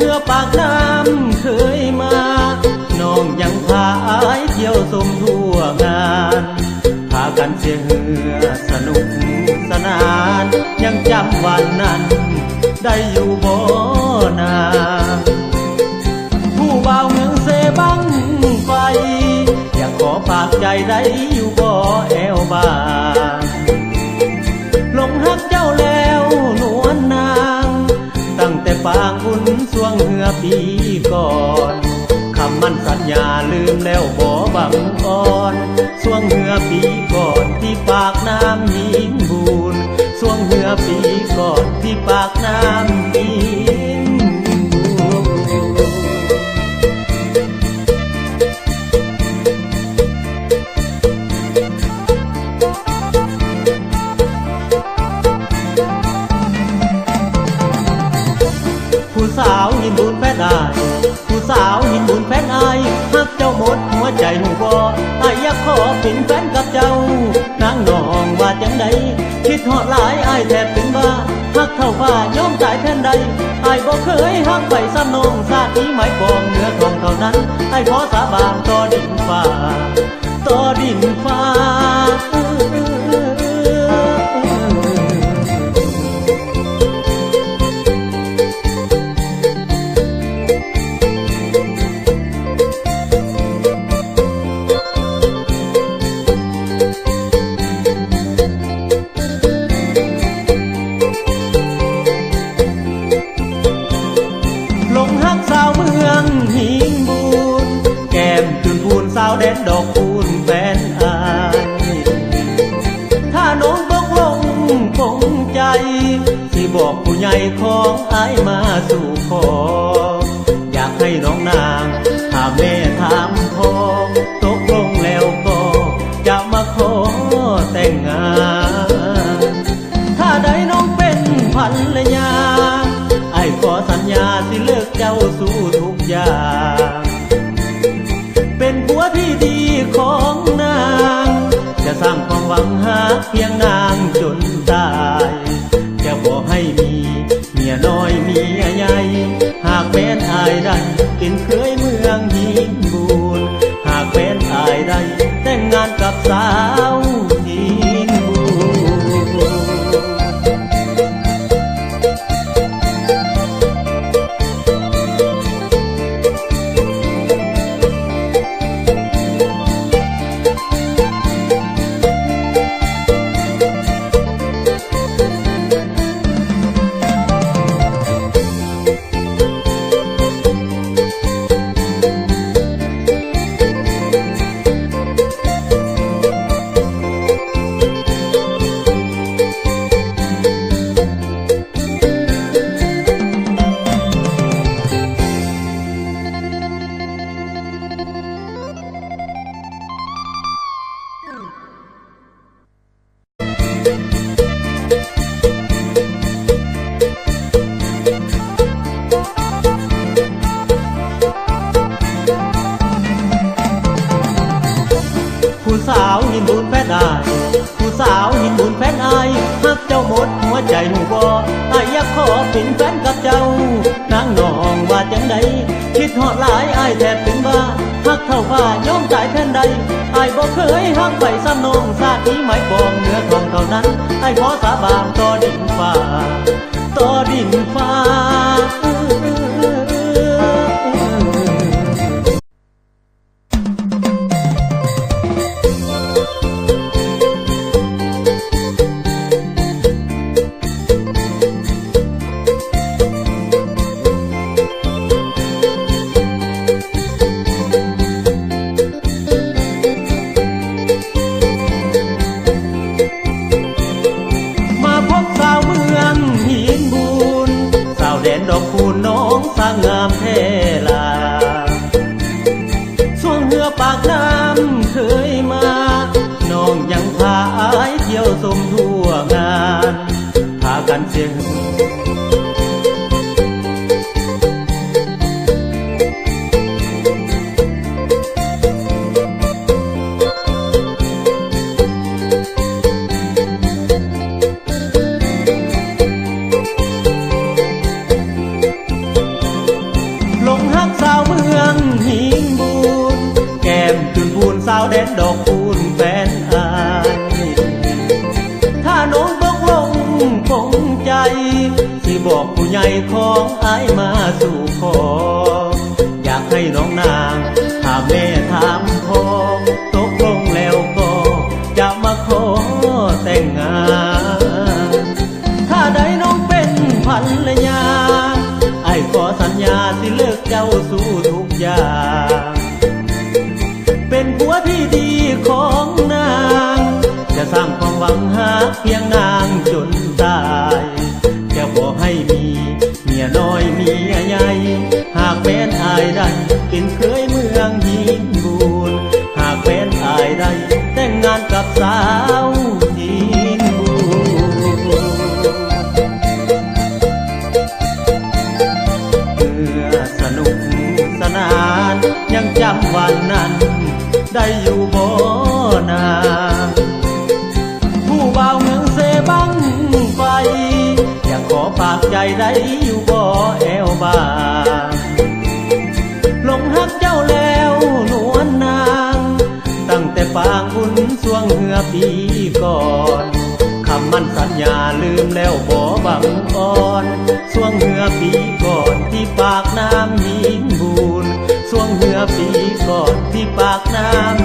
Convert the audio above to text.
ເຮືອປາກນ້ຳເຄີຍມາ ນ້ອງຍັງພາອ້າຍທ່ຽວຊົມທົ່ວງານ ພາກັນເຊຍເຮືອສະໜຸກສະໜານ ຍັງຈຳວັນນັ້ນໄດ້ຢູ່ບໍ່ນາງ? ຜູ້ບ່າວເມືອງເຊບັ້ງໄຟ ຢາກຂໍຝາກໃຈໄດ້ຢູ່ບໍ່ແອວບາງ? ຫຼົງຮັກເຈົ້າແລ້ວນວນນາງ ຕັ້ງແຕ່ປາງບຸນຊ່ວງເຮືອປີກ່ອນ ຄຳໝັ້ນສັນຍາລືມແລ້ວບໍ່ບັງອ່ອນ ຊ່ວງເຮືອປີກ່ອນທີ່ປາກນ້ຳຫີນບູນ ຊ່ວງເຮືອປີກ່ອນທີ່ປາກນ້ຳຫີນບູນ. ຜູ້ສາວຫີນບູນແຟນອ້າຍ ຜູ້ສາວຫີນບູນແຟນອ້າຍ ຮັກເຈົ້າໝົດຫົວໃຈຮູ້ບໍ່? ອ້າຍຢາກຂໍເປັນແຟນກັບເຈົ້າ ນາງນ້ອງວ່າຈັ່ງໃດ? ຄິດຮອດຫຼາຍອ້າຍແທບເປັນບ້າ ຮັກເທົ່າຟ້າຍອມຕາຍແທນໄດ້ ອ້າຍບໍ່ເຄີຍຮັກໃຜສ່ຳນ້ອງ ຊາດນີ້ໝາຍປອງເນື້ອທອງເທົ່ານັ້ນ ອ້າຍຂໍສາບານຕໍ່ດິນຟ້າ ຕໍ່ດິນຟ້າ. ຫຼົງຮັກສາວເມືອງຫີນບູນ ແກ້ມຈຸນພູນສາວແດນດອກຄູນແຟນອ້າຍ ຖ້ານ້ອງຕົກລົງປົງໃຈ ຊິບອກຜູ້ໃຫຍ່ຂອງອ້າຍມາສູ່ຂໍ ຢາກໃຫ້ນ້ອງນາງຖາມແມ່ຖາມພໍ່ ຕົກລົງແລ້ວກໍຈະມາຂໍແຕ່ງງານ ຖ້າໄດ້ນ້ອງເປັນພັນລະຍາ ອ້າຍຂໍສັນຍາຊິເລີກເຈົ້າສູ້ທຸກຢ່າງ ເປັນຜົວທີ່ດີຂອງນາງ ຈະສ້າງຄວາມຫວັງຫາພຽງນາງຈົນຕາຍ ຈະບໍ່ໃຫ້ມີເມຍນ້ອຍເມຍໃຫຍ່ ຫາກແມ່ນອ້າຍໄດ້ເປັນເຂີຍເມືອງຫີນບູນ ຫາກແມ່ນອ້າຍໄດ້ແຕ່ງງານກັບສາວຫີນບູນ. ຜູ້ສາວຫີນບູນແຟນອ້າຍ ຜູ້ສາວຫີນບູນແຟນອ້າຍ ຮັກເຈົ້າໝົດຫົວໃຈຮູ້ບໍ່? ອ້າຍຢາກຂໍເປັນແຟນກັບເຈົ້າ ນາງນ້ອງວ່າຈັ່ງໃດ? ຄິດຮອດຫຼາຍອ້າຍແທບເປັນບ້າ ຮັກເທົ່າຟ້າຍອມຕາຍແທນໄດ້ ອ້າຍບໍ່ເຄີຍຮັກໃຜສ່ຳນ້ອງ ຊາດນີ້ໝາຍປອງເນື້ອທອງເທົ່ານັ້ນ ອ້າຍຂໍສາບານຕໍ່ດິນຟ້າ ຕໍ່ດິນຟ້າ. ມາພົບສາວເມືອງຫີນບູນ ສາວແດນດອກຄູນນ້ອງສາງງາມແທ້ຫຼາ ຊ່ວງເຮືອປາກນ້ຳເຄີຍມາ ນ້ອງຍັງພາອ້າຍທ່ຽວຊົມທົ່ວງານ ພາກັນເຊຍ ໃຫ້ຂອງອ້າຍມາສູ່ຂໍ ຢາກໃຫ້ນ້ອງນາງຖາມແມ່ຖາມພໍ່ ຕົກລົງແລ້ວກໍຈະມາຂໍແຕ່ງງານ ຖ້າໄດ້ນ້ອງເປັນພັນລະຍາ ອ້າຍຂໍສັນຍາຊິເລີກເຈົ້າສູ່ທຸກຢ່າງ ເປັນຜົວທີ່ດີຂອງນາງ ຈະສ້າງຄວາມຫວັງຫາກພຽງນາງຈົນຕາຍ ຈະບໍ່ໃຫ້ມີເມຍນ້ອຍເມຍໃຫຍ່ ຫາກແມ່ນອ້າຍໄດ້ເປັນເຂີຍເມືອງຫີນບູນ ຫາກແມ່ນອ້າຍໄດ້ແຕ່ງງານກັບສາວຫີນບູນ ເມື່ອສະໜຸກສະໜານ ຍັງຈຳວັນນັ້ນໄດ້ຢູ່ບໍ່ນາງ? ຜູ້ບ່າວເມືອງເຊບັ້ງໄຟ ຢາກຂໍຝາກໃຈໄດ້ຢູ່ບໍ່ແອວບາງ? ຫຼົງຮັກເຈົ້າແລ້ວນວນນາງ ຕັ້ງແຕ່ປາງບຸນຊ່ວງເຮືອປີກ່ອນ ຄຳໝັ້ນສັນຍາລືມແລ້ວບໍ່ບັງອ່ອນ ຊ່ວງເຮືອປີກ່ອນທີ່ປາກນ້ຳຫີນບູນ ຊ່ວງເຮືອປີກ່ອນທີ່ປາກນ້ຳ